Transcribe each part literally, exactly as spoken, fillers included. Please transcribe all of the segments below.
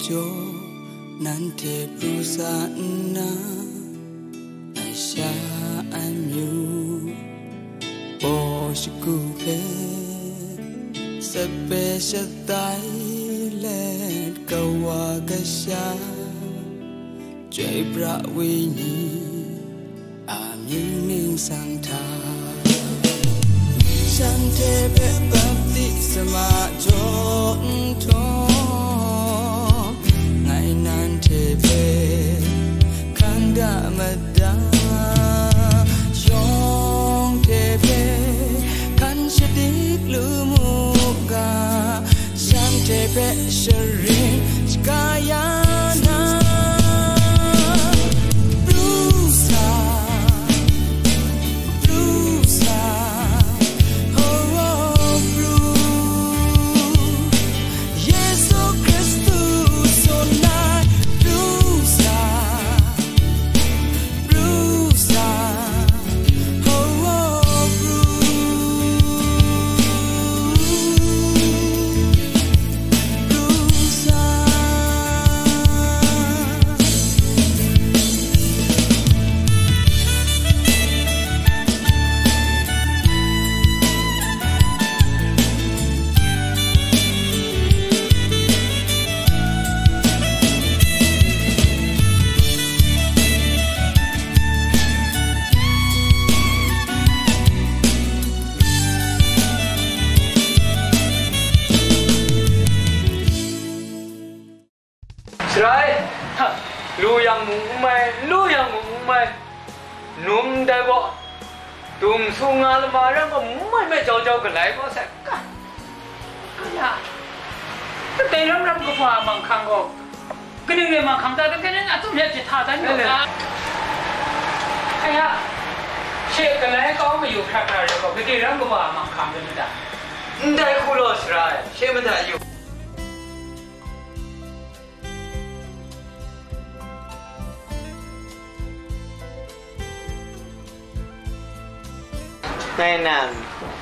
Jaw, nanhte pru sa nna, Aisha amyu, baw shagu hpe, sape shatai let, kawa kasha, chyoi pra wenyi, amying ningsang hta, shanhte hpe baptisma jaw nhtawm, ngai nanhte hpe hkan ga mada, yawng hte hpe hkan shadik lu mu ga, shanhte hpe sharin shaga ya na, pru sa, pru sa, oh, oh, pru, Yesu Hkristu tsun ai, pru sa, pru sa, oh, oh, pru, pru sa. Sarai, ha, lu yang mung n mai, lu yang mung n mai, num ndai gaw, dung su nga lama ram gaw, n mai me jau jau galai gaw sai, ka, kaya, kadai ram ram kaba a manghkang gaw, kaning rai manghkang ta, kaning a tsum hte jahta dan gaw, eh, ta? Kaya, she galai kau mayu hkrat hkra rai gaw, kadai ram kaba a manghkang rai ta? Ndai hku law, Sarai, she mada yu. Ngai nang,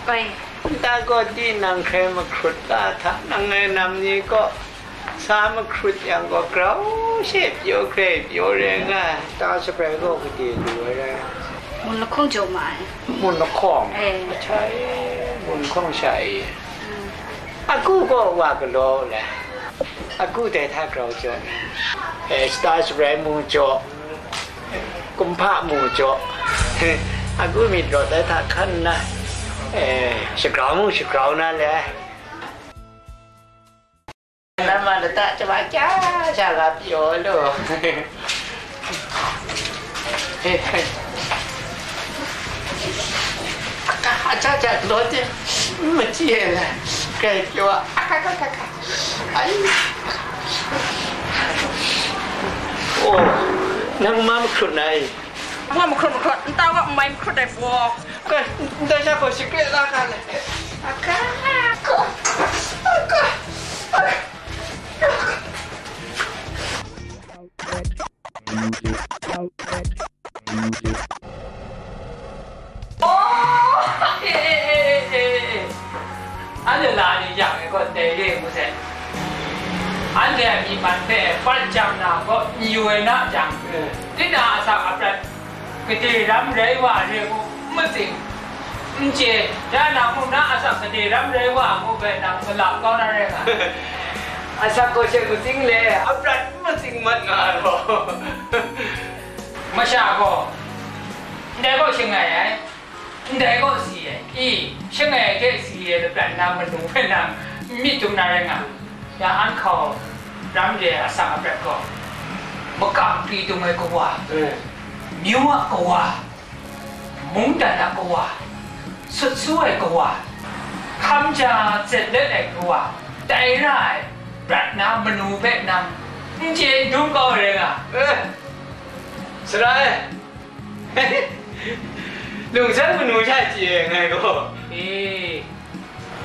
oi, nta gaw tinang hkrai mahkrut la hta, nang ngai nam ni kaw sa mahkrut yang gaw, grau she pyaw hkrai pyaw rai nga ai, ta shabrai gaw gade lu ai rai. Mun lahkawng jaw ma ai. Mun lahkawng? Eh. Ahtai, mun lahkawng sha e. Mm. Agu gaw wa galaw u le. Agu dai hta grau jaw na. Eh, shata shabrai mu jaw. Kumhpa mu jaw. Agu myit rawt dai hta hkan nna, eh, shagrau mu shagrau na le. Nama lata chyawm kya sha la pyaw lu. Aka, aja ja galaw de, n machyi ai le, grai pyaw, aka, aka, aka, aka. Ai. Oh, nang ma mahkrut na i? Wa mahkrut mahkrut, nta wa n mai mahkrut ai baw. Kai, ndai sha gaw shakre la ga le. Aka, aka, aka, aka. Oh! Eh, eh, eh, eh, eh, eh. Anhte la ni yang e gaw, dai re ngu sai. Anhte a myi man hpe pat jang na gaw, n yu ai na jang, eh, tinang a asak aprat gade ram rai wa re ngu, n matsing, n chye, ya na mung na asak gade ram rai wa ngu hpe nang malap kau na rai nga. Asak gaw she matsing le, aprat n matsing mat nga ai gaw. Masha gaw, ndai gaw shangai ai, ndai gaw si ai, i, shangai ai hte si ai laprat na manu hpe nang n myit dum na rai nga. Ya an hkau ram re ai asak aprat gaw, makam pri dung ai kawa, mm, myu a kawa, mungdan a kawa, sut su ai kawa, hkam ja zet let ai kawa, tai ra ai prat na manu hpe nang n chye n dum kau ai rai nga. Eh, Sara e, lungsan manu sha chye ai ngai gaw. E,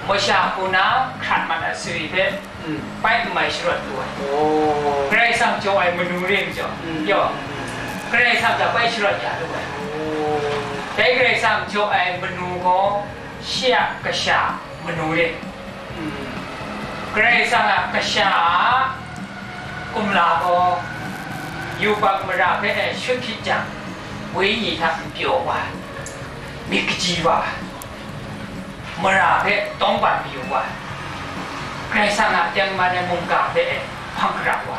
masha hku na hkrat mat ai sari hpe, mm, bai n mai sharawt lu ai. Oh. Karai Kasang jaw ai manu re majaw, mm, yaw, mm, Karai Kasang hta bai sharawt ya lu ai. Oh. Dai Karai Kasang jaw ai manu gaw, shi a kasha manu re. Mm. Karai Kasang a kasha a Kumla gaw yubak mara hpe shut hkyit jang, wenyi hta n pyaw wa, myit kaji wa, mara hpe tawngban mayu wa, Karai Kasang a tengman ai mungga hpe hpang gara wa.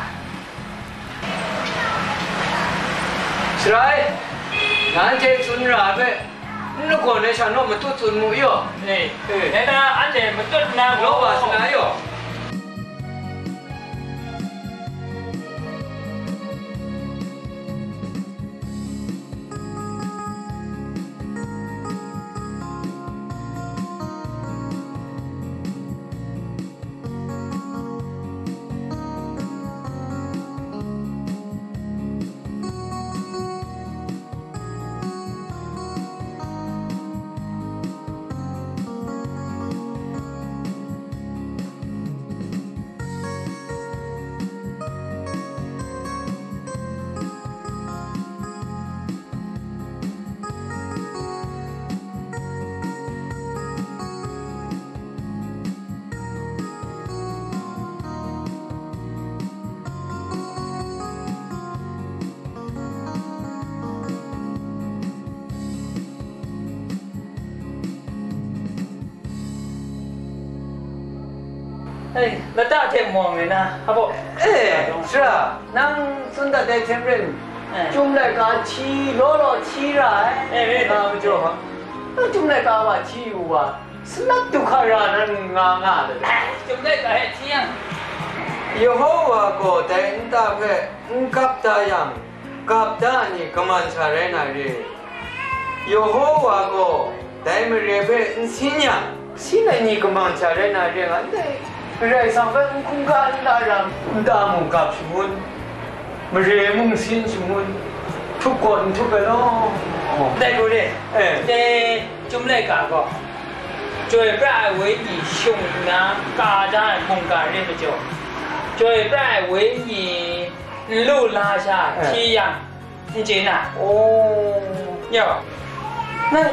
Sarai, nanhte tsun ra ai hpe, n lagawn ai sha naw matut tsun mu yaw. E, e, dai na anhte matut nna gaw, law wa sa na yaw. Ai, lata hte mawng ai na, hpa baw. E, sara, nang tsun dat ai hte maren, e, Chyum laika hti law law hti ra ai, e, e, nga majaw, nang Chyum laika wa hti yu wa, sanat du hkra na nga nga ai. Ai, Chyum laika e hti yang, Yehowa gaw dai nta hpe n gap da yang, gap da ai ni kaman sha rai na re? Yehowa gaw dai mare hpe n sin yang, sin ai ni kaman sha rai na re nga ndai? Karai Kasang hpe n hkungga n laram, nta mung gap shangun, mare mung sin shangun, htup gaw n htup ai law. Dai gaw re, eh, dai Chyum laika gaw, Chyoi pra ai Wenyi shung nna ka da ai mungga re majaw, Chyoi pra ai Wenyi n lu la sha, eh, hti yang, n chye na? Oh. Yo. Nang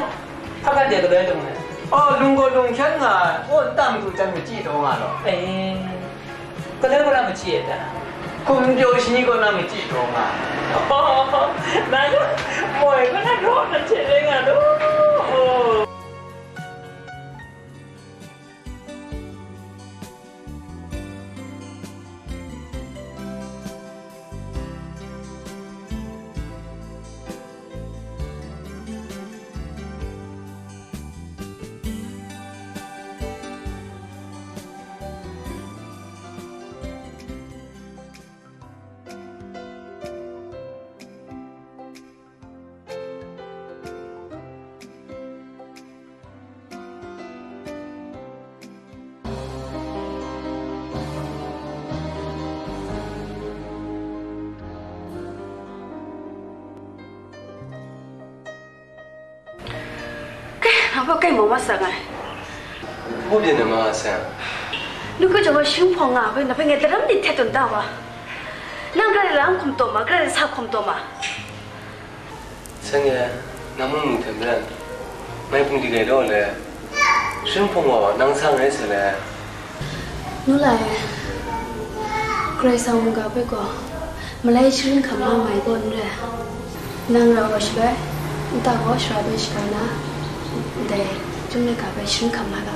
hpa kan de galoi lung ai? Oh, lung gaw lung hkyan nga ai. Oh, nta madu jan machyi taw nga law. Eh, galoi gaw na machyi ai ta? Hkum pyaw shani gaw na machyi taw nga ai. Oh, nang moi gaw na raw na hte rai nga law. Oh. Kai, nang hpa kai mau ma sang ai. Hpa byin ai ma sang? Nu hkra jawng gaw shingpawng nga hpe, nang hpe ngai daram ni htet tawn da wa. Nang gara de la n hkum taw ma, gara de sa hkum taw ma. Seng e, nang mung mu hte maren, mai hpung di gai law le, shingpawng wa nang sa ngai se le. Nu la e, Karai Kasang mungga hpe gaw, malai sharin hkam la mai gaw n re. Nang ra wa shaloi, nta gaw sara hpe shaga na, ndai Chyum laika hpe sharin hkam la ga.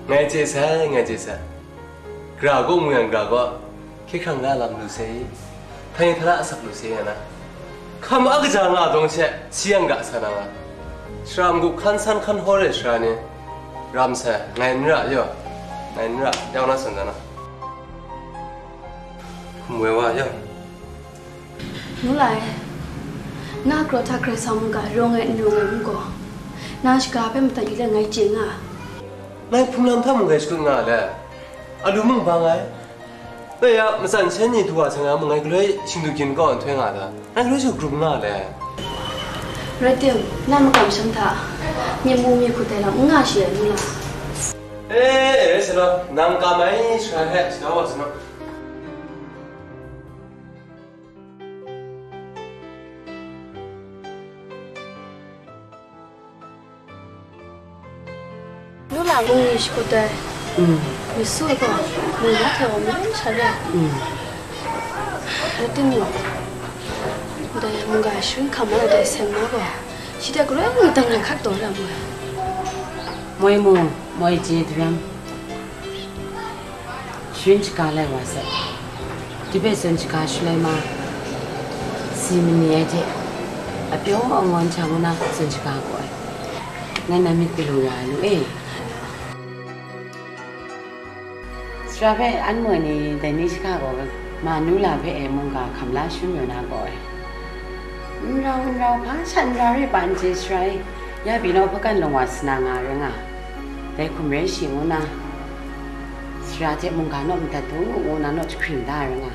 Ngai chye sai, ngai chye sai. Gara gaw mu yang gara gaw, hkye hkrang ga lam lu sai, htan hkra asak lu sai nga na. Hkam a kaja nga dawng she, si yang ga sa na nga. Sara muk hkan san hkan hawr ai sara ni, ram sai, ngai n ra yaw, ngai n ra, yau na san da na. Hkum woi wa yaw. Nu la e, na kraw hta Karai Kasang mungga rawng ai n rawng ai n gaw, nang shaga hpe madat yu let ngai chye nga. Ngai hpung lam hta mung ngai shakut nga le, alu mung bang ai. Dai ya, matsan shan ni du wa sa nga mung ngai galoi shingdu gyin kaw nhtoi nga ta, ngai galoi shu grup nga le. Rai tim, na makam shan hta, myen mu myen hkut dai lam n nga shi ai nu la. E, e, sa law, nang kam ai sara hte sa wa sa naw. Nu la bungli shakut ai, Maisu gaw, mung na hte wa marin sha re. Rai timung, ndai mungga sharin hkam ai dai seng na gaw, shi hte galoi mung dang rai hkat taw ra mu ai. Moi mu, moi chye daram, sharin shaga lai wa sai. Dai hpe zawn shaga shaloi ma, si mani ai hte, apyaw angawn hta ngu na zawn shaga gaw ai. Ngai na myit galu ra ai lu e. Sara hpe an moi ni dai ni shaga gaw ma nu la hpe e mungga hkam la sharin yaw na gaw ai. N rau, n rau, hpa shat n rau re pa n chye sara e, ya pyi naw hpakan lawng wa sa na nga rai nga, dai hkum rai shi ngu na, sara hte mungga naw madat du ngu na naw jahkring da ai rai nga.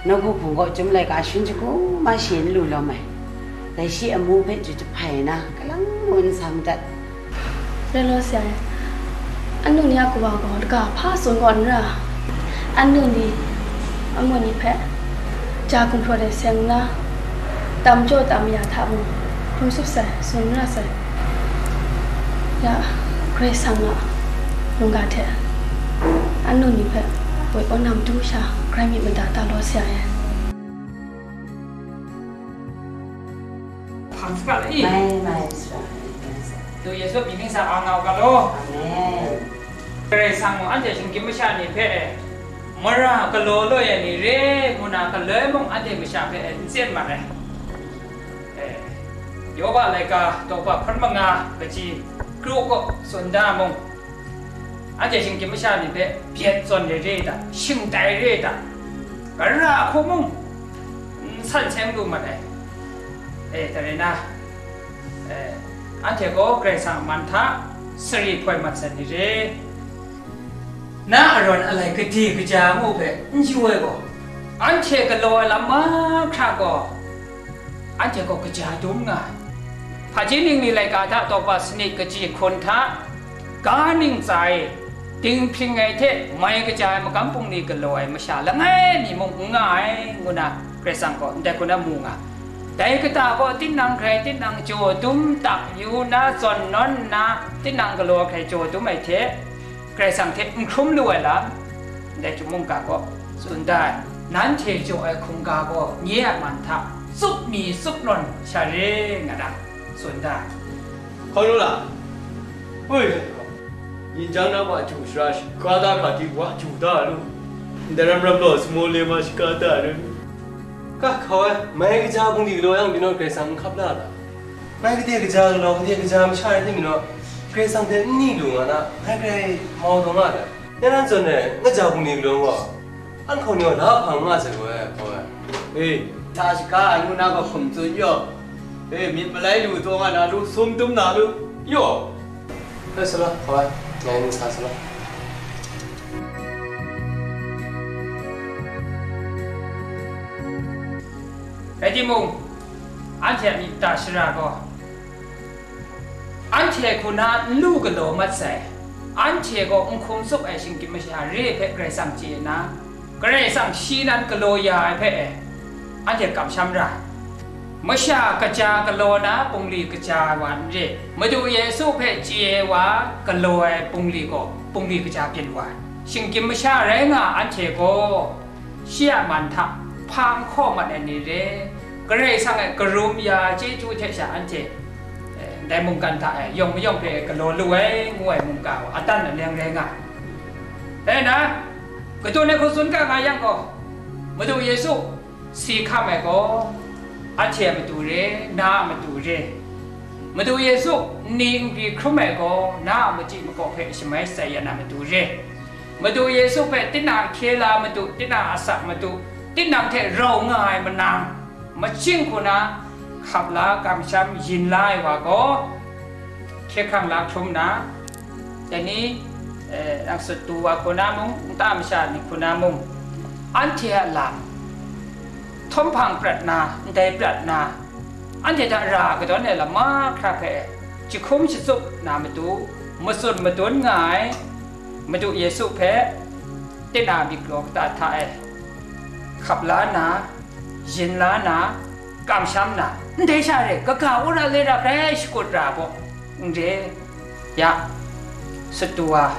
Nawku hpung gaw chyum laika sharin shagu ma shi n lu lawm ai. Dai shi amu hpe ju jahpai na, kalang mung n sa madat. Rai law sai, anu ni a kawa gaw daga hpa tsun gaw n ra. Anu ni, amu ni hpe ja gumhpraw de seng nna, tam jaw tam ya hta mung, hkrum sup sai, tsun n ra sai. Ya, Karai Kasang a mungga hte anu ni hpe woi aw na matu sha, grai myit mada ta law sai. Hpang saga la i? Mai, mai, sara. Madu Yesu mying ning sa a nga u ga law. Amen. Karai Kasang mung anhte shinggyim masha ni hpe, mara galaw loi ai ni re, ngu na galoi mung anhte masha hpe n tsen mat ai. Eh, Yoba laika daw hpa hpun manga kaji kru kaw tsun da mung, anhte shinggyim masha ni hpe byet zawn re re da, shingtai re da, gara hku mung n san seng lu mat ai. E, dai rai na, e, anhte gaw Karai Kasang a man hta sari hpoi mat sai ni re. Na arawn alai gade kaja ngu hpe n chyu ai gaw, anhte galaw ai lam mahkra gaw, anhte gaw kaja dum nga ai. Hpaji ningli laika hta tawkwa sanit kaji hkun hta, ga ning tsa e, dinghpring ai hte mai kaja ai magam bungli galaw ai masha langai mi mung n nga ai, ngu na Karai Kasang gaw ndai hku na mu nga. Dai kata gaw tinang hkrai tinang jaw dum tak yu na zawn nawn nna, tinang galaw hkrai jaw dum ai hte, Karai Kasang hte n hkrum lu ai lam, ndai chyum mungga gaw tsun da ai. Nanhte jaw ai hkungga gaw nye a man hta tsup mi tsup nawn sha re nga na, tsun da ai. Hkau lu la. Ui, yin jang na wa ju sara, shaka da ga di wa ju da lu. Ndai ram ram law, samu le ma shaka da lu. Ka hkau ai, mai kaja bungli galaw yang, byin naw Karai Kasang n hkap la la? Mai gade kaja galaw, gade kaja masha rai hte byin naw, Karai Kasang hte n ni lu nga na, ngai grai mau taw nga ai. Ya nan zawn e, nga ja bungli galaw gaw, an hkau ni gaw la hpang nga sai gaw ai, hkau ai. E, sa shaka ai ngu na gaw hkum tsun yaw. E, myit malai lu taw nga na lu, sum dum na lu, yaw. Hkoi sa law, hkau ai, ngai ning sa sa law. Rai timung, anhte a myit ta shara gaw, anhte hku na n lu galaw mat sai, anhte gaw n hkum tsup ai shinggyim masha re hpe Karai Kasang chye nna, Karai Kasang shi nan galaw ya ai hpe e, anhte kamsham ra ai. Masha kaja galaw na bungli kaja ai wa n re, Madu Yesu hpe chye ai wa galaw ai bungli gaw bungli kaja byin wa ai. Shinggyim masha rai nga ai anhte gaw, shi a man hta hpa n hkaw mat ai ni re, Karai Kasang e karum ya ai chyeju hte sha anhte, eh, ndai mungkan hta e yawng mayawng hpe galaw lu ai, ngu ai mungga gaw adan aleng rai nga ai. Dai na, kadun ai hku tsun ga nga yang gaw, Madu Yesu si hkam ai gaw, anhte a matu re, na a matu re. Madu Yesu nni nkri hkrum ai gaw, na a machyi makaw hpe shamai shatsai ya na matu re. Madu Yesu hpe tinang hkye la matu, tinang asak matu, tinang hte rau nga ai manang, machyin hku na hkap la, kamsham yin la ai wa gaw, hkye hkrang la hkrum na, dai ni, eh, nang sut du wa hku na mung, nta masha ni hku na mung, anhte a lam, htawm hpang prat na, ndai prat na, anhte hta ra kadawn ai lam mahkra hpe jahkum shatsup na matu, matsun madun nga ai Madu Yesu hpe, tinang myit galaw kata hta e hkap la na, yin la na, kamsham na, ndai sha re, kaga wora le ra grai shakut ra gaw, n re, ya, sut du wa,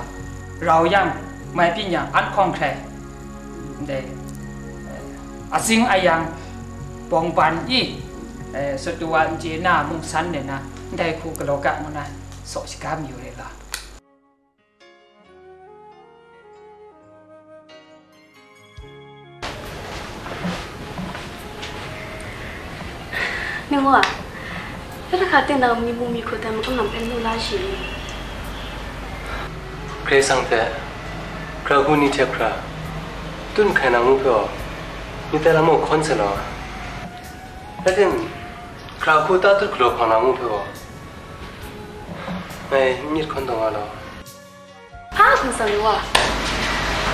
rau yang, mai byin yang, an hkawng hkrai, ndai, eh, atsing ayang, bawng ban i, eh, sut du wa n chye na, mung san nna, ndai hku galaw ga ngu na, saw shaga mayu re law. Ningwa, yawla hka ting nang myi mung myi hku dan magam lam hpe nu la shi? Karai Kasang hte, hkra hku ni hte hkra, tut hkai na ngu hpe gaw, myit tai lam gaw hkawn sai law. Rai tim, hkra hku ta tut galaw hpang na ngu hpe gaw, ngai n myit hkawn taw nga law. A hkum tsang wa,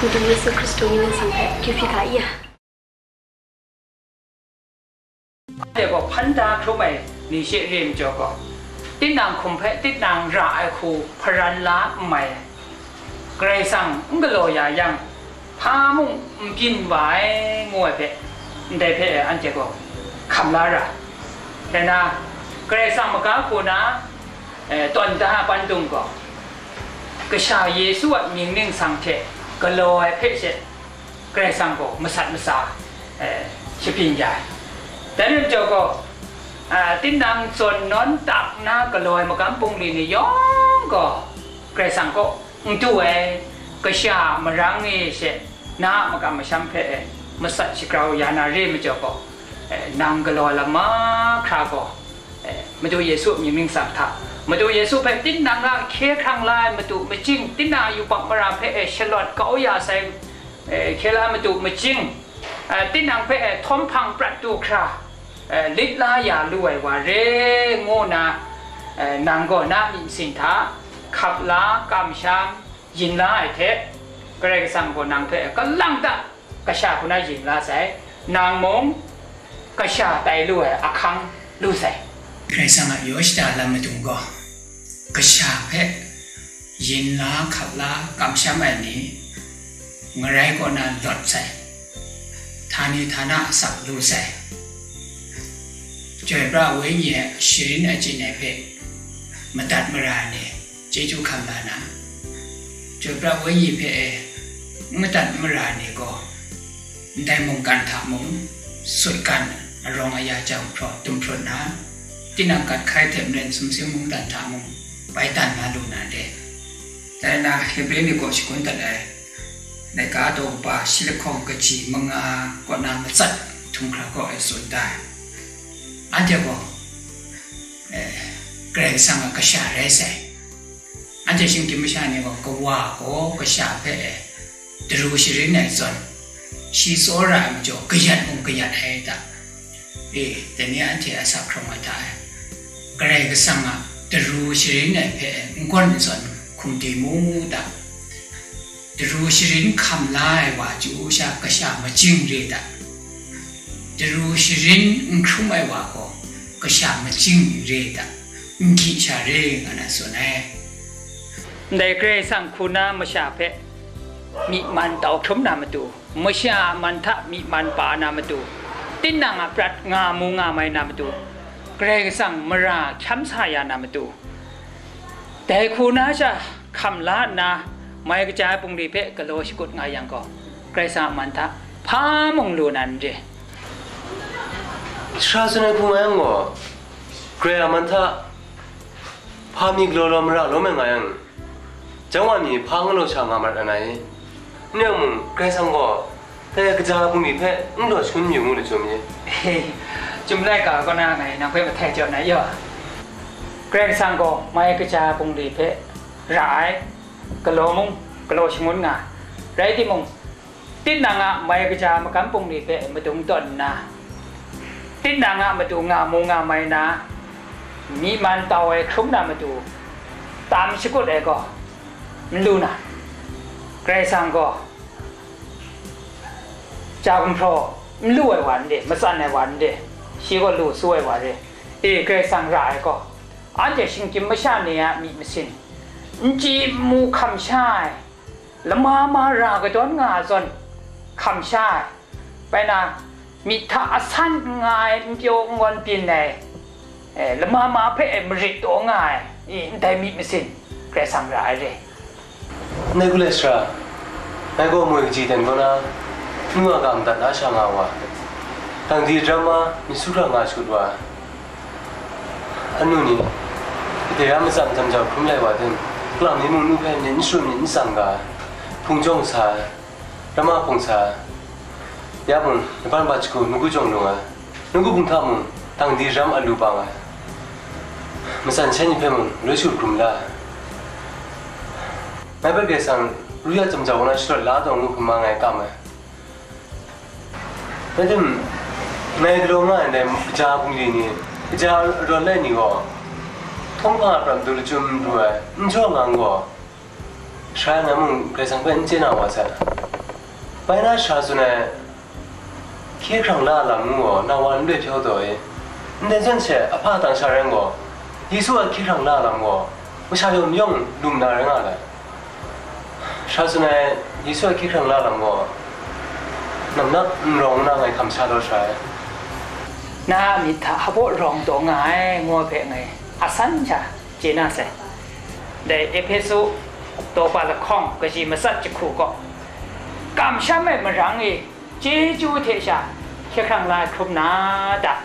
Madu Yesu Hkristu mying ningsang hpe akyu hpyi ga i ya. Anhte gaw hpan da hkrum ai ni she re majaw gaw, tinang hkum hpe tinang ra ai hku hparan la n mai ai. Karai Kasang n galaw ya yang, hpa mung n byin wa ai, ngu ai hpe, ndai hpe anhte gaw hkam la ra. Dai na, Karai Kasang maga hku na, eh, tawn da ai pandung gaw, Kasha Yesu a mying ningsang hte galaw ai hpe she, Karai Kasang gaw masat masa, eh, shabyin ya ai. Dai rai majaw gaw, ah, tinang zawn nawn tak na galaw ai magam bungli ni yawng gaw, Karai Kasang kaw n du ai, kasha marang e she, na a makam masham hpe e masat shagrau ya na re majaw gaw, eh, nang galaw lam mahkra gaw, eh, Madu Yesu a mying ningsang hta, Madu Yesu hpe tinang a hkye hkrang la ai matu majing, tinang a yubak mara hpe e shalawt kau ya sai, eh, hkye la ai matu majing, eh, tinang hpe e htawm hpang prat du hkra, eh, lit la ya lu ai wa re, ngu nna, eh, nang gaw na myit masin hta hkap la, kamsham, yin la ai hte, Karai Kasang gaw nang hpe kalang ta kasha hku na yin la sai, nang mung kasha tai lu ai ahkang lu sai. Karai Kasang a yaw shada lam madung gaw, kasha hpe yin la, hkap la, kamsham ai ni ngarai kaw na lawt sai, htani htana asak lu sai. Chyoi pra Wenyi e sharin achyin ai hpe madat mara ai ni chyeju hkam la na, Chyoi pra Wenyi hpe e n madat mara ai ni gaw, ndai mungkan hta mung, sutgan arawng aya jang hpraw tum hprut na, tinang kat hkai hte maren sumsing mungdan hta mung, bai dan na lu na re. Dai na Hebre ni kaw shagun dat ai laika daw kaba shi lahkawng kaji manga kaw na matsat htum hkra kaw e tsun da ai. Anhte gaw, eh, Karai Kasang a kasha rai sai. Anhte shinggyim masha ni gaw, kawa gaw kasha hpe e daru sharin ai zawn, shi tsawra ai majaw, kayat mung kayat ai ta? E, dai ni anhte a sa hkrawng ai ta ai. Karai Kasang a daru sharin ai hpe e n gawn n zawn hkum di mu ta? Daru sharin hkam la ai wa chyu sha kasha majing re ta? Daru sharin n hkrum ai wa gaw kasha majing re ta? N gyi sha re, nga na tsun ai. Ndai Karai Kasang hku na masha hpe myi man tau hkrum na matu, masha a man hta myi man pa na matu, tinang a prat nga mu nga mai na matu, Karai Kasang mara hkyam sa ya na matu, dai hku na sha hkam la nna, mai kaja ai bungli hpe galaw shakut nga yang gaw, Karai Kasang a man hta hpa mung lu na n re. Sara tsun ai hku nga yang gaw, Karai a man hta hpa mi galaw law mara lawm ai nga yang, jang wa mi hpa galaw sha nga marat ai, n rai mung, Karai Kasang gaw dai kaja bungli hpe n galaw shangun yu ngu lu chyum i? He, Chyum laika kaw na ngai nang hpe mahtai jaw na yaw, Karai Kasang gaw mai kaja bungli hpe ra ai, galaw mung, galaw shangun nga, rai timung, tinang a mai kaja magam bungli hpe madung tawn nna, tinang a matu nga mu nga mai na, myi man tau ai hkrum na matu, tam shakut ai gaw, n lu na, Karai Kasang gaw, ja gumhpraw n lu ai wa n de, matsan ai wa n de, shi gaw lu su ai wa re. E, Karai Kasang ra ai gaw, anhte shinggyim masha ni a myi masin, n chyi n mu hkam sha ai, lama ma ra kadawn nga ai zawn hkam sha ai, bai na, myit hta asan n nga ai, n pyaw n gawn byin ai, eh, lama ma hpe e marit taw nga ai, i, ndai myi masin Karai Kasang ra ai re. Ndai gulai sara, ngai gaw moi kaji ten kaw na, nu a ga madat na sha nga wa, dang di daram ma, myit su hkra nga shut wa, anu ni, dera matsam jam jau hkrum lai wa tim, kalang mi mung nu hpe myit n shut myit n tsang ga, hpung jawng sa ai, rama hpung sa ai, ya mung, laban bat shagu, nawku jawng lung ai, nawku hpung hta mung, dang di daram a lu bang ai, matsan sha ni hpe mung, loi shu hkrum la ai. Ngai hpe Karai Kasang ru ya jam jau na sharawt la taw ngu hkrum ma ngai kam ai. Rai tim, ngai galaw nga ai ndai kaja bungli ni, kaja arawn lai ni gaw, htawng hpa a pram du lachyum n pru ai, n jaw nga n gaw, sara ngai mung Karai Kasang hpe n chye na wa sai. Bai na sara tsun ai, hkye hkrang la lam ngu gaw, na wa n loi hpyaw taw e. Ndai zawn she, ahpa tang sha rai gaw, Yesu a hkye hkrang la lam gaw, masha yawng mayawng lum na rai nga ai. Sara tsun ai, Yesu a hkye hkrang la lam gaw, namnak n rawng na ngai hkam sha lawt sha ai. Na a myit hta hpaw rawng taw nga ai, ngu ai hpe ngai a san sha chye na sai. Dai Ehpesu daw pa lahkawng kaji matsat jahku gaw, kamsham ai marang e, chyeju hte sha hkye hkrang la ai hkrum na ta?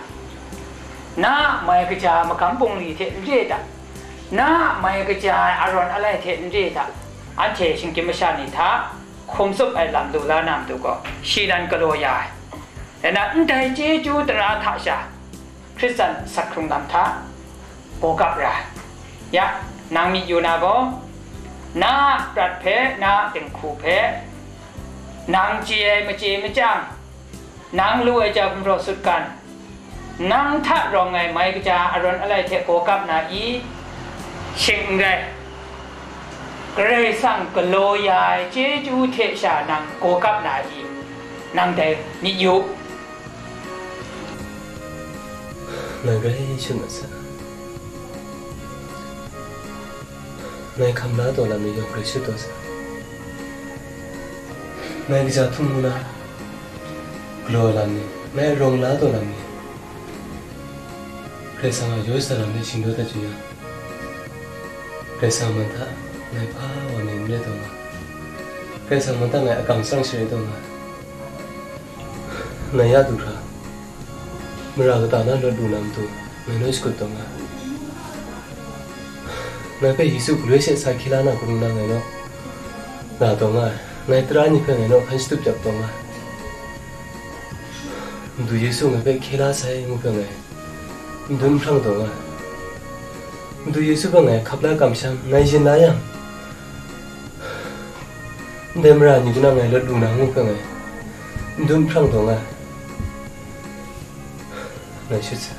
Na a mai kaja magam bungli hte n re ta? Na a mai kaja ai arawn alai hte n re ta? Anhte shinggyim masha ni hta hkum tsup ai lam lu la na matu gaw, shi nan galaw ya ai. Rai nna, ndai chyeju tara hta sha, Hkristan asak hkrung lam hta gawgap ra ai. Ya, nang myit yu na gaw, na a prat hpe, na a dinghku hpe, nang chye ai machye machyang, nang lu ai ja gumhpraw sutgan, nang hta rawng ai mai kaja arawn alai hte gawgap na i? Shing n rai. Karai Kasang galaw ya ai chyeju hte sha nang gawgap na i? Nang dai myit yu. Ngai grai shut mat sa. Ngai hkam la taw lam ni yawng grai shut taw sa. Ngai kaja htum ngu na, galaw lam ni, ngai rawng la taw lam ni, Karai Kasang a yaw shada lam ni shingdaw dat yu yang, Karai Kasang man hta ngai hpa wa mi n rai taw nga, Karai Kasang man hta ngai akang sharang sharai taw nga. Ngai ya du hkra, mara kata na lawt lu na matu, ngai naw shakut taw nga. Ngai hpe Yesu galoi she sa hkye la na hkrum nna ngai naw la taw nga ai. Ngai tara ni hpe ngai naw hkan shatup jap taw nga ai. Madu Yesu ngai hpe hkye la sai ngu hpe ngai n dum hprang taw nga ai. Madu Yesu hpe ngai hkap la kamsham, ngai yin la yang, ndai mara ni kaw na ngai lawt lu na ngu hpe ngai n dum hprang taw nga ai. Ngai shut sa.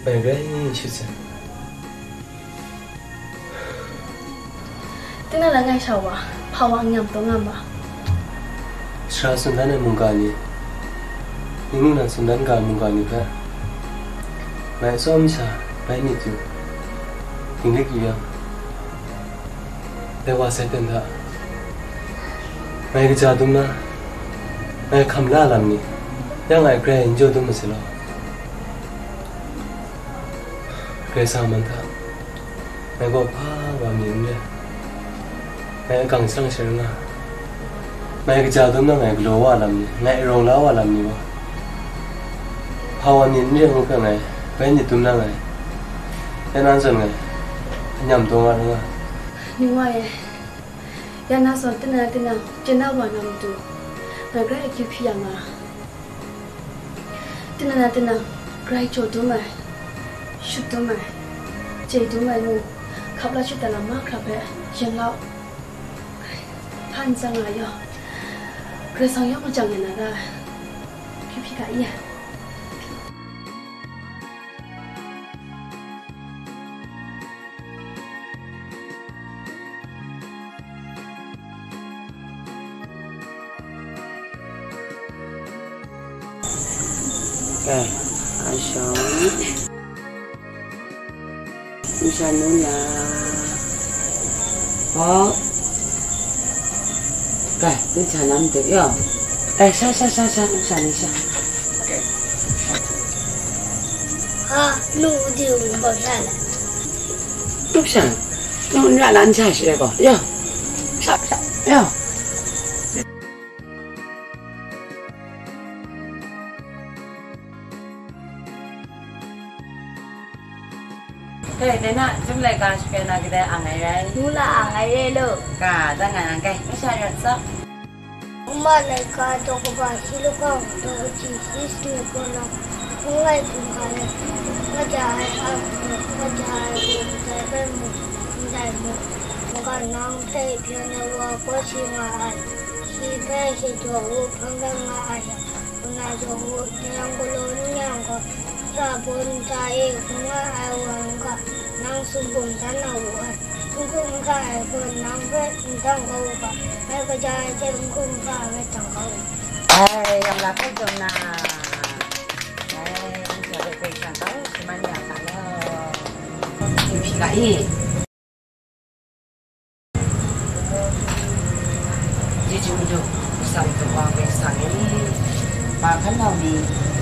Ngai grai shut sa. Tinang langai sha wa, hpa wa n nyam taw nga ma? Sara tsun dan ai mungga ni, ningning na tsun dan ga ai mungga ni hpe, ngai atsawm sha bai myit yu, dinglik yu yang, dai wa sai ten hta, ngai kaja dum na, ngai hkam la lam ni, ya ngai grai n jaw dum ma sai law. Karai Kasang man hta, ngai gaw hpa wa mi n re, ngai akang sharang sharai nga, ngai kaja dum na ngai galaw wa lam ni, ngai rawng la wa lam ni gaw, hpa wa mi n re ngu hpe ngai bai myit dum na ngai, ya nan zawn ngai anyam taw nga rai nga. Ning wa e, ya na zawn tinang tinang chye na wa na matu, ngai grai akyu hpyi ya nga. Tinang na tinang, grai jaw dum ai, shut dum ai, chye dum ai ngu, hkap la shut da lam mahkra hpe yin lau. Hpa n tsang nga yaw, Karai Kasang yawng majang ya na ra ai, hpyi hpyi ga i ai. Kai, a shawng. Nsha nu la. Hpaw. Kai, nsha nam de yaw. Kai, sha, sha, sha, sha, nsha ni sha. Ha, nu di un bo sha la. Nu sha. Nu n ra la nsha shi gaw. Yaw. Ya. Kai, dai na, chyum laika shakrai na kadai ang ai rai? Ngu la ang ai re lo. Ka, dang ngai ang kai, masha rat sa. Ngu ma laika daw kaba shi lahkawng daw kaji shi sani gaw na, hpung lai hpung ga let, kaja ai a mung, kaja ai hpung ndai bai mung, ndai mung, mungga nang hpe byin ai wa gaw shi nga ai, shi hpe shi jaw u hpang rai nga ai yang, Kaw na jaw u, nang galaw n yang gaw, shabun nta e hkrum nga ai wa n ga, nang sumgun dan na wu ai. N hkrum n ga ai gaw, nang hpe n dang kau u ga, ngai kaja ai hte n hkrum n ga ai ngai dang kau u. Ai, yang la hpe tawn na. Ai, n sa hpe hpe shang kau, shaman ya sa law. Hpyi ga i. Chyeju madu, Kasang Daw Wa Karai Kasang e, ma hkan nau ni,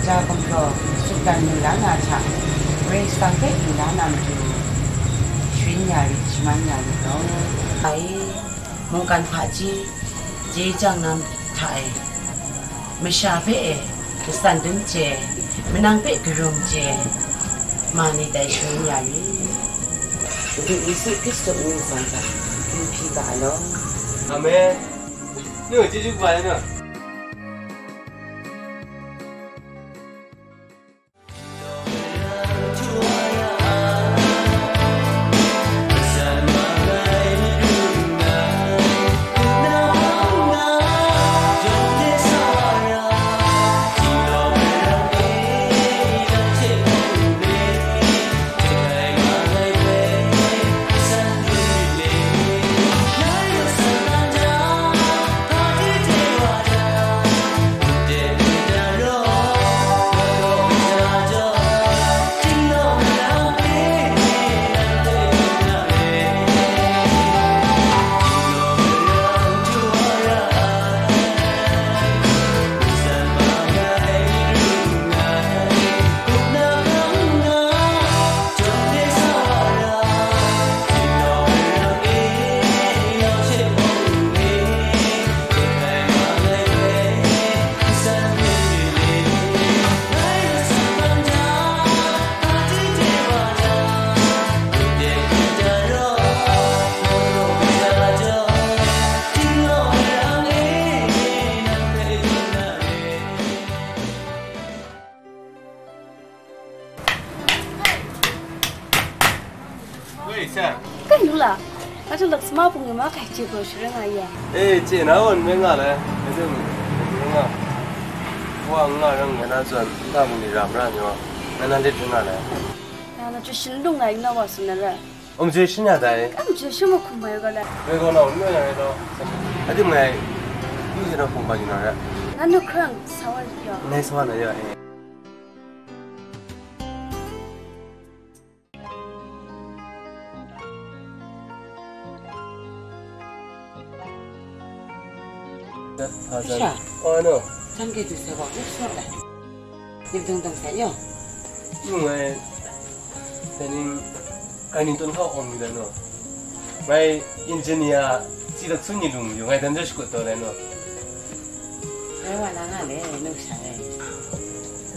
ja gumhpraw, sutgan lu la na hta, Karai Kasang hpe lu la na matu, sharin ya rit, shaman ya rit law. Ai, mungkan hpaji, chye chyang na hta e, masha hpe e, matsan dum chye, manang hpe karum chye, ma ni dai sharin ya rit. Madu Yesu Hkristu mying zawn hta, n hpyi ga ai law. Amen. Nu, chyeju kaba ai nu. Wei, sir. Kai nu la? Nga hta laksama pung ni ma kai chye gaw sharin nga ya. Eh, chye na gaw n rai nga le. Ngai hte mung, n rai nga. Wa n nga rang ngai na zawn, nta mung ni ra mara ni wa. Ngai na lit rai nga le. Na, na chyu shin lung ngai n na wa tsun na ra. Um, chyu shin ya dai. Am chyu shin ma hkum mai ga la. Ngai gaw na, n rai nga rai law. Adi ngai, yu hte na hkum ba yu na ra. Na nu hkrang sa wa yu. Ngai sa wa na ya, eh. Shisha. Oh, ano? Chan kaitu sai gaw, yu sawt ai. Yu dang dang sai yaw. Yu ngai, dai ning, ai ning tun hkau hkawm yu dai no. Ngai engineer, si lak sun ni lung yu, ngai dan jaw shakut taw dai no. Ngai wa na nga le, nu sha e.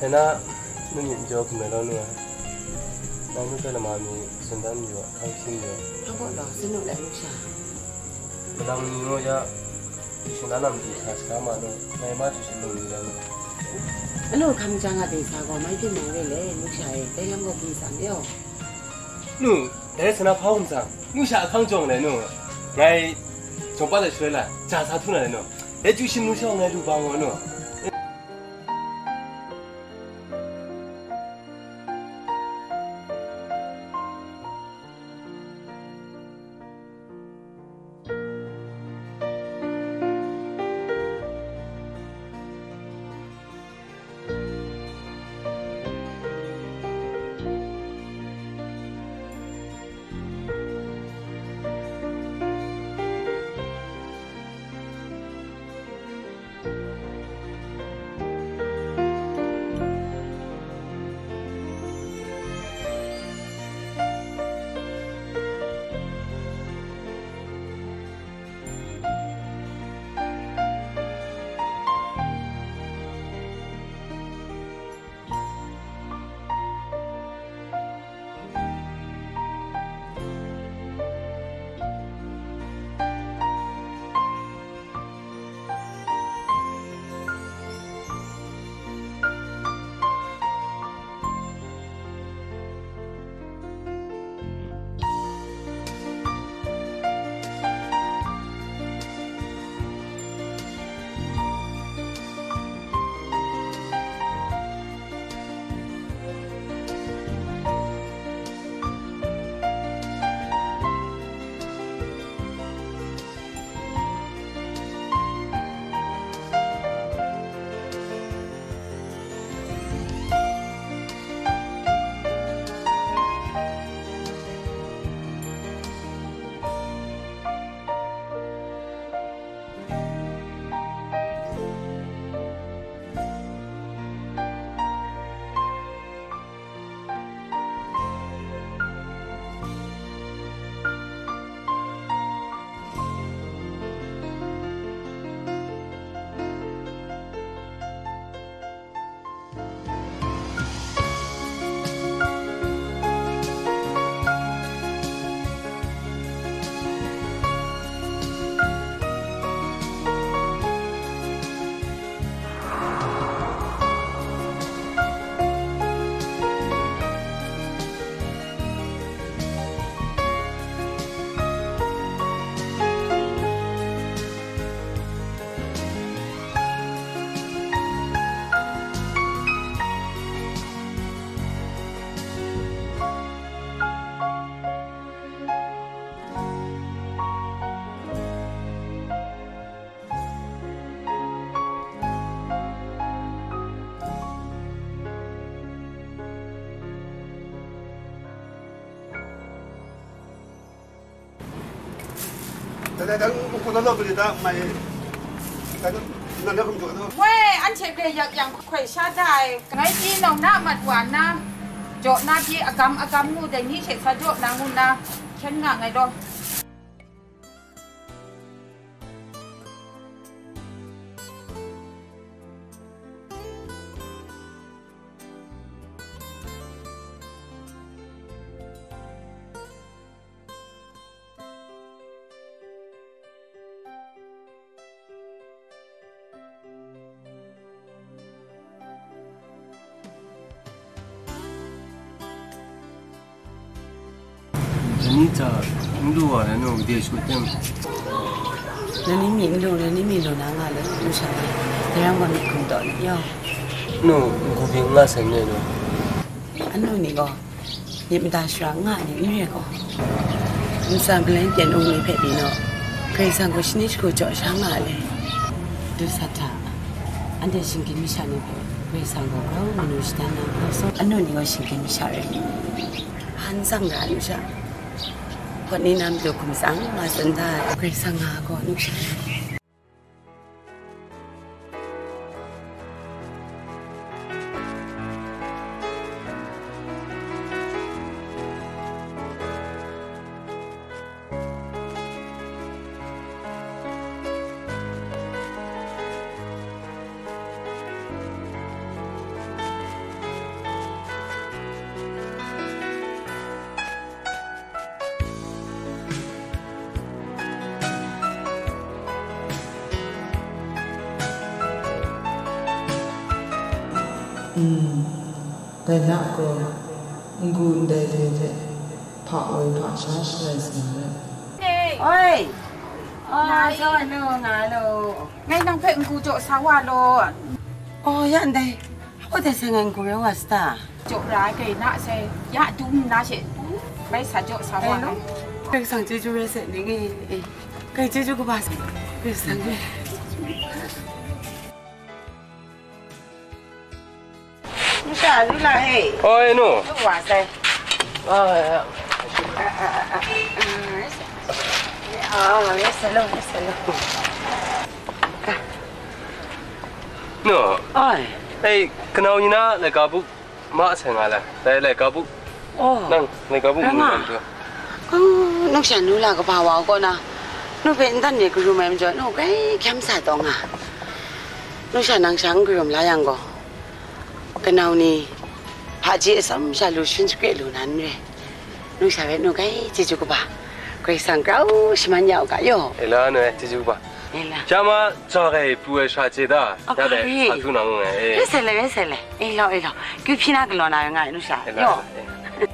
Dai na, nu myit jaw hkum ai law nu ai. Ngai nu hpe lama mi, Shandan yu a, hkang hpyi yu a. Hpa baw law, sanu lai lu sha. Malang ni ngaw ya, chyu shin la nam di sa saga ma nu, ngai ma chyu shin lung ni la nu. Anu hkam jang a ding sa gaw mai byin nang re le, nu sha e, dai lam gaw hkum tsam yaw. Nu, dai sana hpa hkum tsam, nu sha ahkang jawng le nu. Ngai, jawng pa de shaloi la, ja sa htu na le nu. Dai chyu shin nu sha ngai lu ba ngaw nu. Dai, dai, dai, n hku na lawt lu li ta, mai. Dai, nan na hkum jaw na. Woi, anhte hpe yak yang hkoi sha da ai. Ngai pyi nawng na mat wa nna, jaw na pyi agam agam ngu dai ni hte sa jaw na ngu nna, hkyen nga ngai law. Nani hta n lu wa na nu de shut tem. Nani myi n lu, nani myi lu na nga le, nu sha le. Dai ram wa myit hkum taw ni yaw. Nu, n hku byin nga sai ne nu. Anu ni gaw, myit mada shara nga ni n re gaw. Ntsa galen pyen ung ni hpe pyi naw. Karai Kasang gaw shani shagu jaw sha nga le. Du sa hta, anhte shinggyim masha ni hpe Karai Kasang gaw grau manu shadan na, grau sung anu ni gaw shinggyim masha rai. Han tsang ra nu sha. Hkawt ni na matu hkum tsang nga tsun da ai Karai Kasang nga gaw nu sha. Mm. Dai na gaw, n-gu ndai re hte hpa woi hpa sha shalai sa na rai. Oi! Oh, nga lo, nga lo. Ngai nang hpe n-gu jaw sa wa law. Oh, ya ndai. Hpa dai sai ngai n-gu rai wa sa ta? Jaw ra ai kai na sai, ya dum nna she, bai sa jaw sa wa ai. Karai Kasang chyeju rai sai ning e. Kai chyeju kaba sai. Karai Kasang e. Nsa, lu la e. Oi, nu. Lu wa sai. Ah, ya. Ah, ah, ah, ah, ah. Ah, yes, hello, yes, hello. Nu. Oi. Ei, kanau ni na laika buk ma sai nga la. Dai laika buk. Oh. Nang, laika buk mu nang tu. Kang, nungsha nu la kaba wa kaw na. Nu hpe n dan mi karum ai majaw, nu grai hkyam sa taw nga. Nungsha nang sha n karum la yang gaw, kanau ni hpaji atsawm sha lu shin shakre lu na n re. Nungsha rai nu gai chyeju kaba. Karai Kasang grau shaman ya u ga yaw. E la nu e, chyeju kaba. E la. Sha ma, ja gai pru ai sha chye da. A, ya dai, kare. Sa htu na mu ngai e. E, sai le, e, sai le. E lau, e lau. Kyu hpyi na galaw na nga ai nungsha. E la, yaw. E la, e.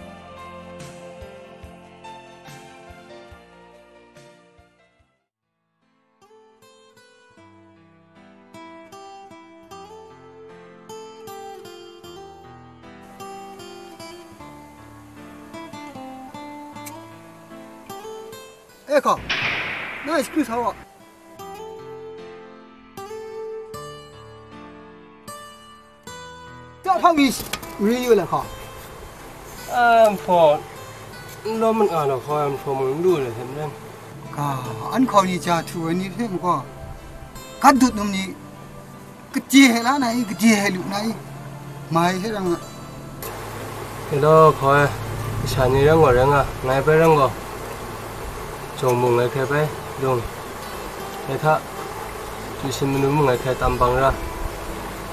E hkaw, nang e shakyu sa wa. Chyahpang mi ri yu le hkaw. A, nhpaw, n lawm mat nga law hkaw, a nhpaw mung n lu le hte maren. Ga, an hkaw ni ja htu ai ni hte makaw, gat dut num ni, kaje hte la na i, kaje hte lu na i, mai hte rang a. Hello, hkaw e, masha ni rang gaw rai nga, ngai bai rang gaw, jawng mung ngai hkrai bai lung, ngai hta, Tuition manu mung ngai hkrai tam bang ra,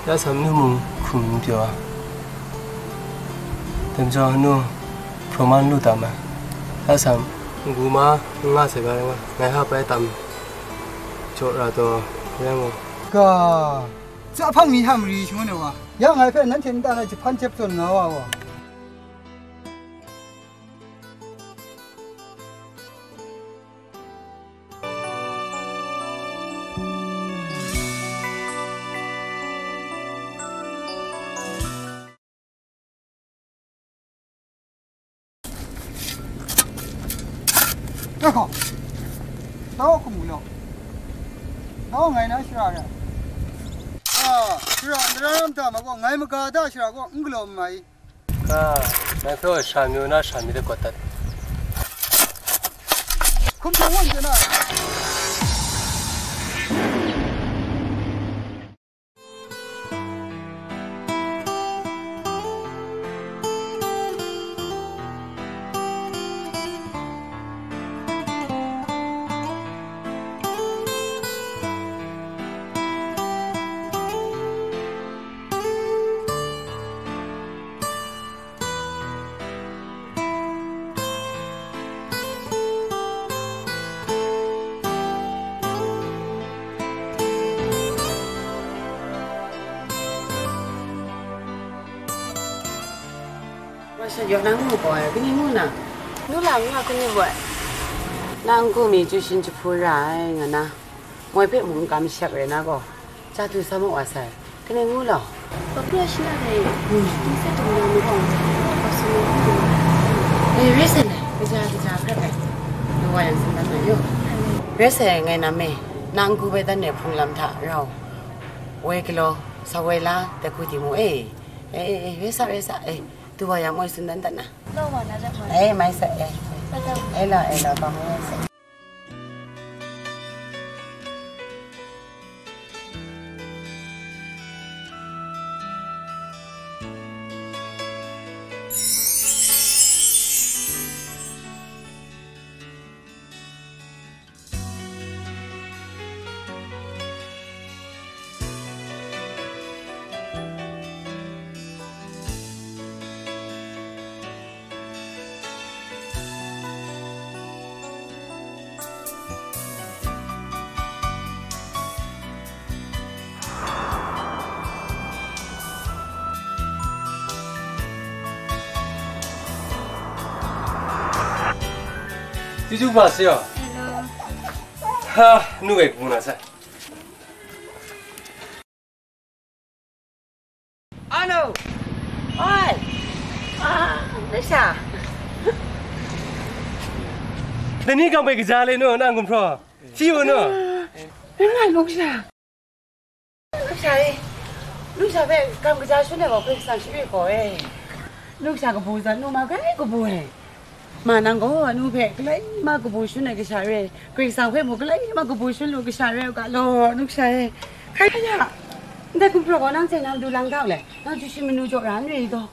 ya sa manu mung hkum n pyaw a. Dai majaw, hanu, hpraw man lu tam ai. Ya sa, n-gu ma, n nga sai ga rai nga, ngai hpa bai tam jaw ra taw, rai nga. Ga, chyahpang mi hta mari shangun ai wa, ya ngai hpe nanhte nta na jahpan jep tawn nga wa wa. Dai hkaw, tau hkum galaw, tau ngai na shara re. A, shara ndara ram ta ma gaw, ngai maga da shara gaw, n galaw n mai. Ka, nang hpe wa sha mi na sha mi de kawt dat. Hkum hpung wan chye na. Sa jaw na ngu gaw ai, kaning ngu na? Nu la nga kani boi? Na ngu mi chyu shin jahpu ra ai, nga na. Moi hpe mung kam shak rai na gaw, chya du sa mu wa sai. Kaning ngu law? Ba pru shi na dai. Hmm. Di sa tu na mu kong. Ba su na. Eh, rai sai na. Kaja, kaja, hkrat ai. Na wa yang sa na na yo. Rai sai ngai na me. Na ngu bai dan ne hpung lam hta rau. Woi galaw, sa woi la, dai hku di mu e. Eh, eh, eh, rai sa, rai sa, eh. Tu wa yang moi sun dan dan na. Law wa na dat wa. Eh, mai sa, eh. Ba dau. Eh, la, eh, la, bang mai sa. Chyeju ma se yaw. Hello. Ha, nu gai bu na sa. Anu! Oi! Ah, Luksa! Dai ni kang bai kaja le nu, nang gumhpraw? Hti u nu? Ngai Luksa. Luksa e, Luksa hpe kam kaja shun ai gaw hpe san shari gaw e. Luksa kabu zan nu ma grai kabu e. Ma nang gaw anu hpe galai ma kabu shun ai kasha re ai, Karai Kasang hpe mung galai ma kabu shun lu kasha re ai u ga law, Luksa e. Hkrai hkrai ya, ndai gumhpraw gaw nang hte nang du lang ga u le, nang chyu shi manu jaw ra n re i gaw.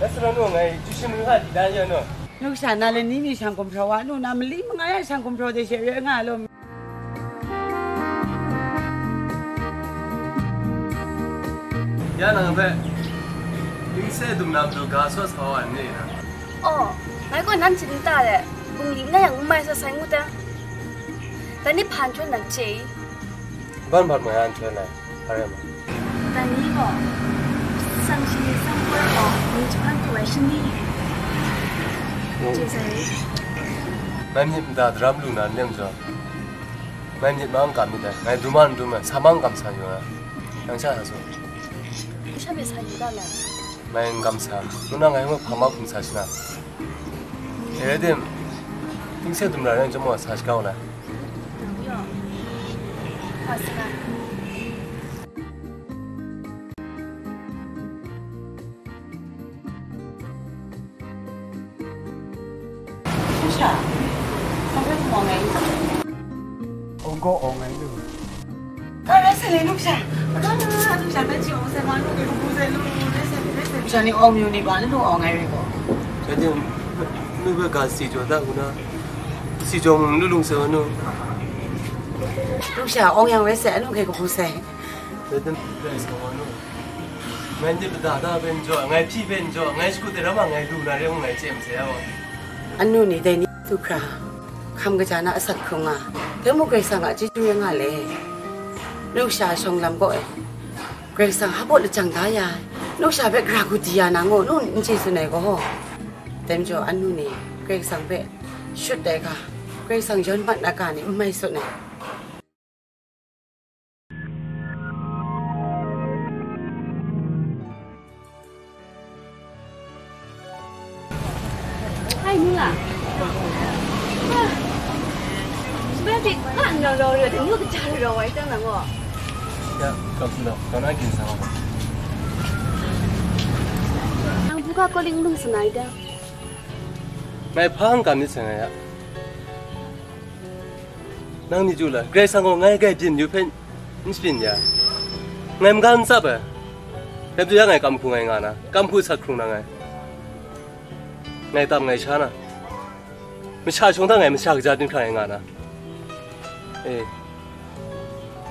Rai sa law nu, ngai chyu shi manu hta di dan ya nu. Luksa na le ni mi shang gumhpraw wa nu, na mali manga ya shang gumhpraw de she re nga law. Ya nang hpe, tingse dum na matu ga sawt sa wa n ni na? Oh, ngai gaw nanhte nta de, bungli n na yang n mai sat sai ngu ta? Dan ni hpa nhtoi nang chye i? Ban bat mai a nhtoi lai, hpa rai ma? Dan ni gaw, sang shi, sang koi gaw, ni jahpan tu ai shani. Oh. Chye sai. Ngai myit mada daram lu na n leng jaw. Ngai myit ma n kam myit dai, ngai dum a n dum ai, sa ma n kam sa yu ai, yang sha sa su. Sha myit sa yu ga lai. Ngai n kam sa, ngu na ngai ngu hpa ma hkum sa shi na. E rai tim, tingse dum na rai chyawm wa sa shaga u na. Yo. Hpa sa na. Luksa, hpa bai hkum awng ai? Awng gaw awng ai lu. Hpa rai sa le, Luksa? Hpa rai sa le, Luksa? Hpa rai sa le, Luksa? Luksa ni awng mayu ni ba, lu awng ai rai gaw? Rai tim, nu hpe ga si jaw da, ngu na, si jaw mung lu lung sai wa nu. Luksa, awng yang rai sai, anu hkrai kabu sai. Rai tim, rai sai wa nu. Ngai myit mada hta hpe n jaw, ngai hpyi hpe n jaw, ngai shakut de ram a ngai lu na re mung ngai chye masai a gaw. Anu ni dai ni du hkra, hkam kaja na asak hkrung nga, dai mung Karai Kasang a chyeju rai nga le. Luksa shawng lam kaw e, Karai Kasang hpa lajang da ya ai, Luksa hpe gara hku di ya na ngu, nu n chye tsun ai gaw. Dai majaw anu ni Karai Kasang hpe shut ai ga, Karai Kasang yawn mat na ga ni n mai tsun ai. Hai, nu la. Ba, ba, ba, ba, nang rau rau, nang kaja rau rau ai tang nang gaw. Ya, kam sing gaw, kau na gin sa wa. Nang buga kawling lung sanai da. Ngai hpa n kam myit sai ngai ya. Nang ni chyu la, Karai Kasang gaw ngai grai byin yu hpe n shabyin ya, ngai maga n tsap ai. Dai majaw ya ngai kam hku ngai nga na, kam hku sat hkrung na ngai. Ngai tam ngai sha na, masha shawng hta ngai masha kaja din hkra ngai nga na. E,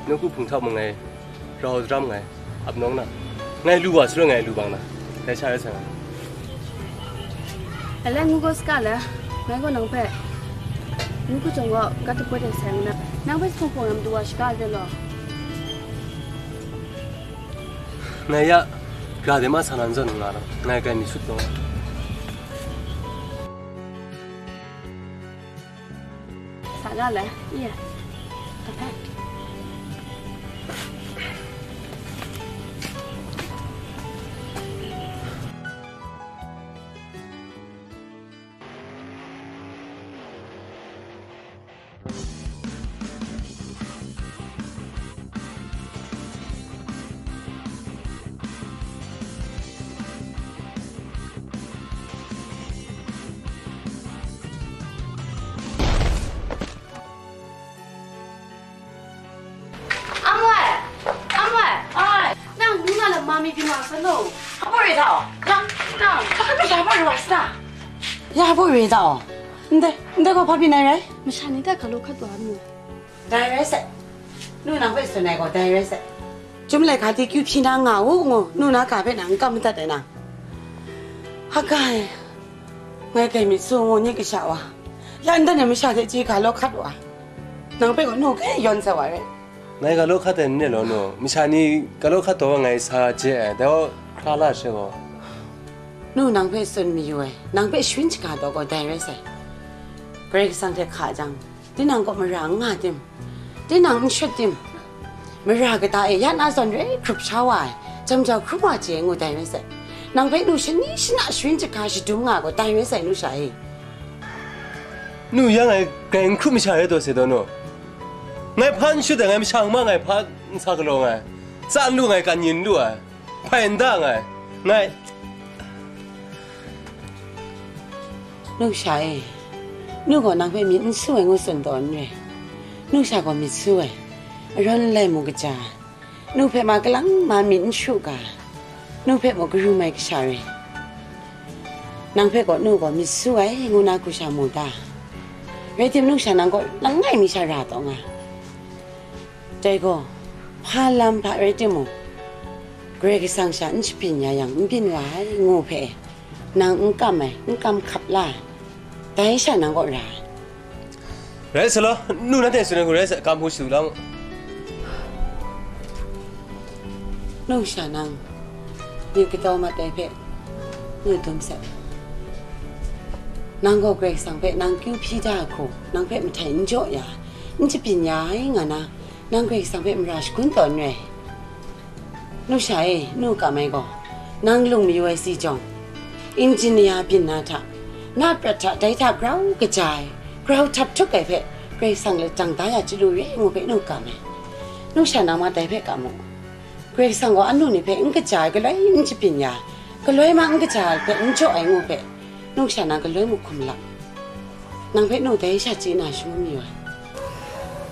nawku hpung hta mung ngai rau daram ngai, ap nawng na, ngai lu wa shaloi ngai lu bang na, dai sha rai sai ngai. Alai ngu gaw saga le, ngai gaw nang hpe ngu hku jawng gaw gat dapawt ai sai ngu na, nang hpe jahpawng hpawng na matu wa shaga ai law. Ngai ya, ga de ma sa na n zawn nga na, ngai grai mi sut nawng na. Nga le, iya. Kape. Amwai! Amwai! Ai! Nang nu na lam ma mi byin wa san lo. Hpa baw re da o? Nang, nang, hpa baw re da o? Ndai, ndai gaw hpa byin ai rai? Masha ni hta ga law hkat wa mu. Dai rai sai. Nu nang hpe tsun ai gaw dai rai sai. Chyum laika ti kyu hpyi na nga u ngu, nu na ga hpe nang n kam madat ai na. Hka e, ngai dai myit su ngu ni kasha wa, lan dan ai masha hte chye ga law hkat wa, nang hpe gaw nu hkrai yawn sa wa rai. Ngai ga law hkat ai n re law nu, masha ni ga law hkat taw ngai sa je ai, dai gaw hkra la she gaw. Nu nang hpe tsun mayu ai, nang hpe sharin shaga taw gaw dai rai sai. Karai Kasang hte hka jang, tinang kaw mara n nga tim? Tinang n shut tim? Mara kata e ya na zawn re hkrup sha wa ai, jam jau hkrum wa chye ai ngu dai rai sai. Nang hpe nu shani shana sharin jahka shadum nga gaw dai rai sai, nu sha e. Nu yang ai grai n hkrup masha rai taw se taw nu. Ngai hpa n shut ai, ngai masha ma ngai hpa n sa galaw ai, tsa n lu ngai, kan yin n lu ai. Hpai n da nngai, ngai. Nu sha e, nu gaw nang hpe myit n su ai ngu tsun taw n re. Nu sha gaw myit su ai, arawn lai mu kaja, nu hpe ma kalang ma myit n shu ga, nu hpe mung karum ai kasha re. Nang hpe gaw nu gaw myit su ai ngu na hku sha mu ta? Rai tim, nu sha nang gaw langai mi sha ra taw nga. Dai gaw, hpa lam hpa rai timung, Karai Kasang sha n shabyin ya yang, n byin wa ai ngu hpe, nang n kam ai, n kam hkap la ai, dai sha nang kaw ra ai. Rai sa law, nu nanhte tsun ai hku rai sa, kam hku shadu la mu. Nu sha nang, myit kataw mat ai hpe, nu dum sai. Nang gaw Karai Kasang hpe nang kyu hpyi da ai hku, nang hpe mahtai n jaw ya, n shabyin ya ai nga na, nang Karai Kasang hpe mara shagun tawn re. Nu sha e, nu kam ai gaw, nang lung mayu ai si jawng, engineer byin na hta, na prat hta, dai hta grau kaja ai, grau htap htuk ai hpe, Karai Kasang lajang da ya chyalu re ngu hpe nu kam ai. Nu sha nang ma dai hpe kam mu. Karai Kasang gaw anu ni hpe n kaja ai galoi n shabyin ya, galoi ma n kaja ai hpe n jaw ai ngu hpe, nu sha nang galoi mu hkum lap. Nang hpe nu dai sha chye na shangun mayu ai.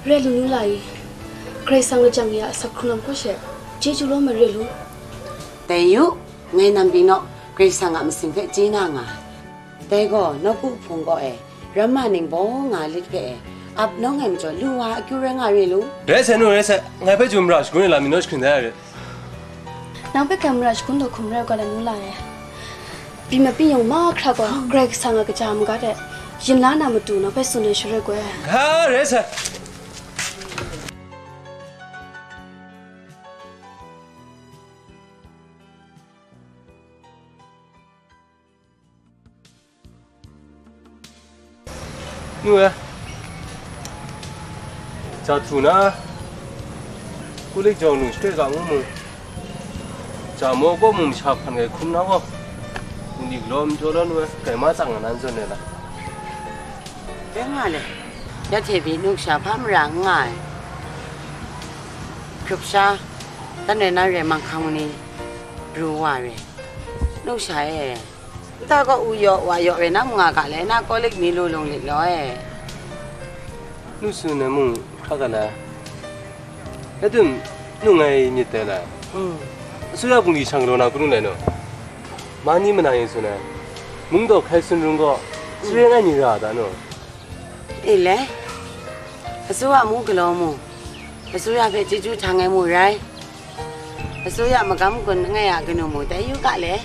Re lu nu la i, Karai Kasang lajang ya asak hkrung lam hkaw she, chyeju lawm ai re lu. Dai yu, ngai nam bingnaw Karai Kasang a masing hpe chye na nga ai. Dai gaw, nawku hpung kaw e, ramma ning baw nga lit hpe e, ap nawng ai majaw lu wa akyu rai nga re lu. Rai sai nu, rai sai, ngai hpe chyu mara shagun ai lam ni naw jahkring dai a rit. Nang hpe hkrai mara shagun daw hkum rai u ga, la nu la e. Byin mabyin yawng mahkra gaw Karai Kasang a kaja magat e, yin la na matu nang hpe tsun ai shaloi gaw e. Ga rai sai. Nu e, ja htu na, kulik jawng nu shakre ga ngu mu, ja maw kaw mu masha hpan grai hkum na gaw, nni galaw n jaw law nu e, grai ma tsang nga nan zawn ai la. Dai nga le, ya hte pyi nu sha hpa mara n nga ai, hkrup sha, dan rai na rai manghkang ni, pru wa re, nu sha e. Nta gaw u yaw wa yaw rai na mung nga ga le, na kawlik mi lu lung lit law e. Nu tsun ai mung hkra ga la. Rai tim, nu ngai myit dai la. Mm. Asuya bungli shang galaw na hkrum lai nu? Mani mana yin tsun ai. Mung daw hkrai tsun rung gaw, mm, sare ngai ni ra a ta nu? E le, asuya mu galaw mu, asuya hpe chyeju htang ai mu rai, asuya magam gun langai a kanu mu tai yu ga le,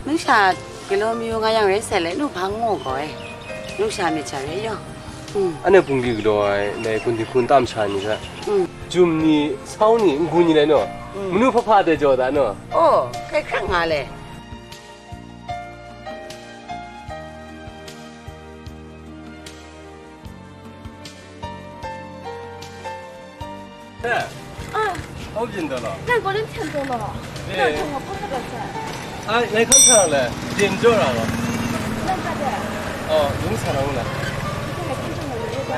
nu sha galaw mayu nga yang rai sai le, nu hpa n ngu gaw e, nu sha myit sha rai yaw. Mm. Anhte bungli galaw ai, ndai gun dinghku nta masha ni hta, mm, jum ni, sau ni, n-gun ni lai naw, mm, manu hpa hpa dai jaw da naw? Oh, hkrai hkrang nga le. 哎，啊，好紧的了。那我能听懂了，哎。那跟我碰那个噻。哎，来看看嘞，点着了了。那个的。哦，用上了。这还听懂了，有点。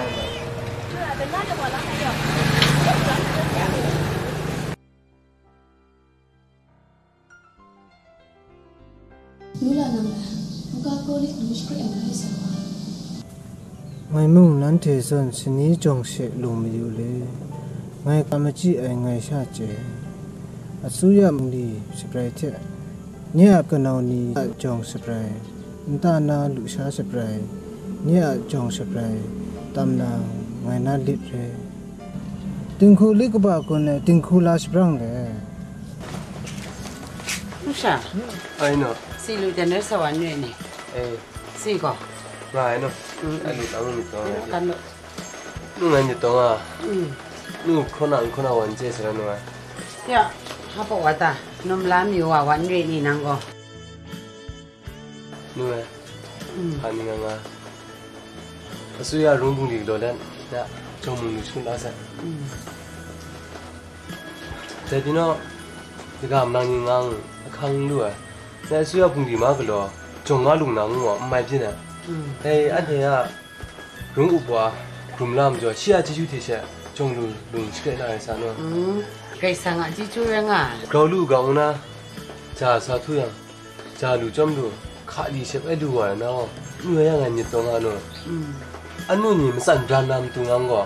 对啊，等那个我那还有。 Nu la nang le, nka kawlik nu shakra ai ngai sa wa. Ngai mung nanhte zawn shani jawng she lung mayu le, ngai ka machyi ai ngai sha chye. Asuya mung li shabrai hte, nye a kanau ni a jawng shabrai, nta na lusha shabrai, nye a jawng shabrai, tam na ngai na lit re. Dinghku lit kaba kun e, dinghku la shabrang le. Nusha. Ai no. Si lu dan sa wan nwe ni. Eh. Si ko. Nga ai no. Mm, mm. Ai lu tang ni tong ai. Kan lo. Nu ngai ni tong a. Mm. Nu khona khona wan je sa nu ai. Ya, ha po wa ta. Num la mi wa wan nwe ni nang ko. Nu e, mm, hpa ni nga nga, asuya rung bungli galaw let, ya, jawng mung lu shangut la sai. Mm. Dai pyi naw, daga manang ni ngang ahkang n lu ai. Dai asuya bungli ma galaw, jawng ma lung na ngu ai, n mai byin ai. Mm. Dai anhte a rung up wa, hkrum la majaw, shi a chyeju hte she, jawng lu lung shakre na ai sa naw. Mm. Karai Kasang a chyeju rai nga ai. Grau lu ga ngu na, ja sa htu yang, ja lu chyawm lu, hka li shep ai lu wa ai na gaw, n woi yang ngai myit taw nga nu. Mm. Anu ni matsan bran na matu ngang gaw,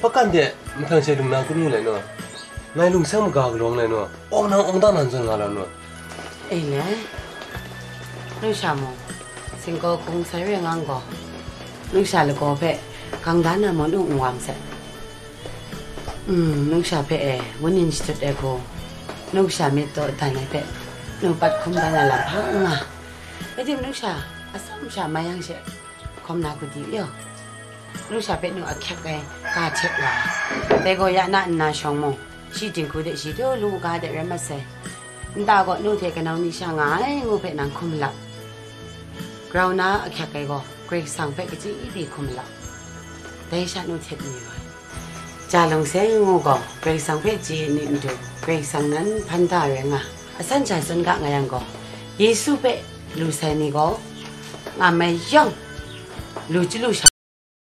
hpakan de mahtang she lung na kanu lai nu? Ngai lung seng maga galawng lai nu? Awng nang awng da nan zawn nga la nu? E le, Nusha mung, singkaw hkung sai re ngang gaw, Nusha lagaw hpe gang da na manu n wam sai. Mm, Nusha hpe e, wun nin shatut ai hku, Nusha myit taw dan ai hpe, nu pat hkum dan ai lam hpa n nga. Rai tim, Nusha atsam sha mai yang she, hkawm na gudi yaw. Nusha hpe nu ahkyak ai ga htek wa ai. Dai gaw ya na nna shawng mung, shi dinghku de shi du lu ga de rai mat sai. Nta gaw nu hte kanau ni sha nga ai ngu hpe nang hkum lap. Grau na ahkyak ai gaw, Karai Kasang hpe kachyi di hkum lap. Dai sha nu htet mayu ai. Ja lung seng ngu gaw, Karai Kasang hpe chye ai ni matu, Karai Kasang nan hpan da rai nga. Asan sha tsun ga nga yang gaw, Yesu hpe lu sai ni gaw, nga mai yawng, lu chyalu sha